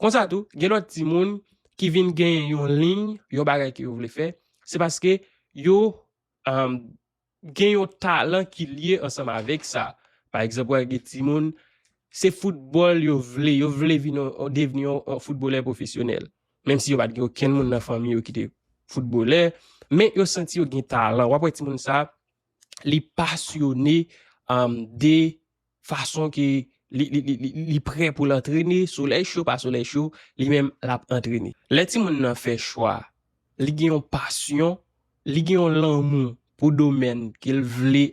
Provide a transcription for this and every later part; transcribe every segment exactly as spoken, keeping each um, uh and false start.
Konsa tou, gen lòt timoun ki vin genyen yon liy, yon bagay ke yo vle fè, se paske yo um, gen yon talan ki lye ansanm avèk sa. Pa egzanp, wè gen timoun, se foutbòl yo vle, yo vle vin yon, devni yon, yon foutbolè pwofesyonèl. Menm si yo pa t gen okenn moun nan fanmi yo ki te foutbolè, men yo santi yo gen talan. W ap wè timoun sa, li pasyone um, de fason ke li, li, li, li, li prè pou l antrene, solèy cho pa solèy cho, li menm l ap antrene. Lè timoun nan fè chwa, li gen yon pasyon, li gen yon lanmou pou domèn ke l vle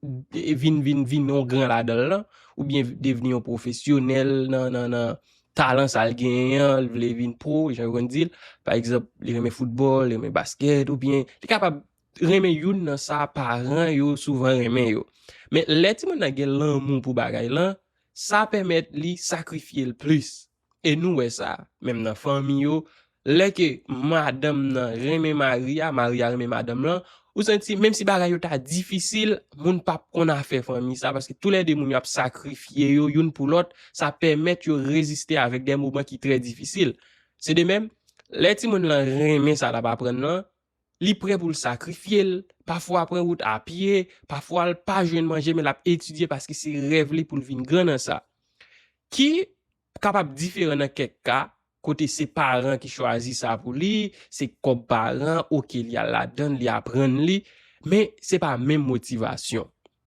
vin, vin, vin yon gran ladan l lan, oubyen devni yon pwofesyonèl nan, nan, nan talan sa l genyen an, l vle vin pwo, jan yo konn di l. Pa egzanp, li renmen foutbòl, li renmen baskèt, oubyen li kapab renmen youn nan sa paran yo souvan renmen yo. Men lè timoun nan gen lanmou pou bagay lan, sa pèmèt li sakrifye l plis. E nou wè sa, menm nan fanmi yo, lè ke madanm nan renmen mari a, mari a renmen madanm lan, ou santi, menm si bagay yo ta difisil, moun p ap konn afè fanmi sa, paske toulède moun yo ap sakrifye yo youn pou lòt, sa pèmèt yo reziste avèk de moman ki trè difisil. Se de menm, lè timoun lan renmen sa l ap aprann lan, li prè pou l sakrifye l, pafwa pran wout a pye, pafwa l pa jwenn manje, men l ap etidye paske se rèv li pou l vin gran nan sa. Ki kapab diferan nan kèk ka, kote se paran ki chwazi sa pou li, se kòb paran, oke, li al ladan l, li aprann li, men se pa menm motivasyon.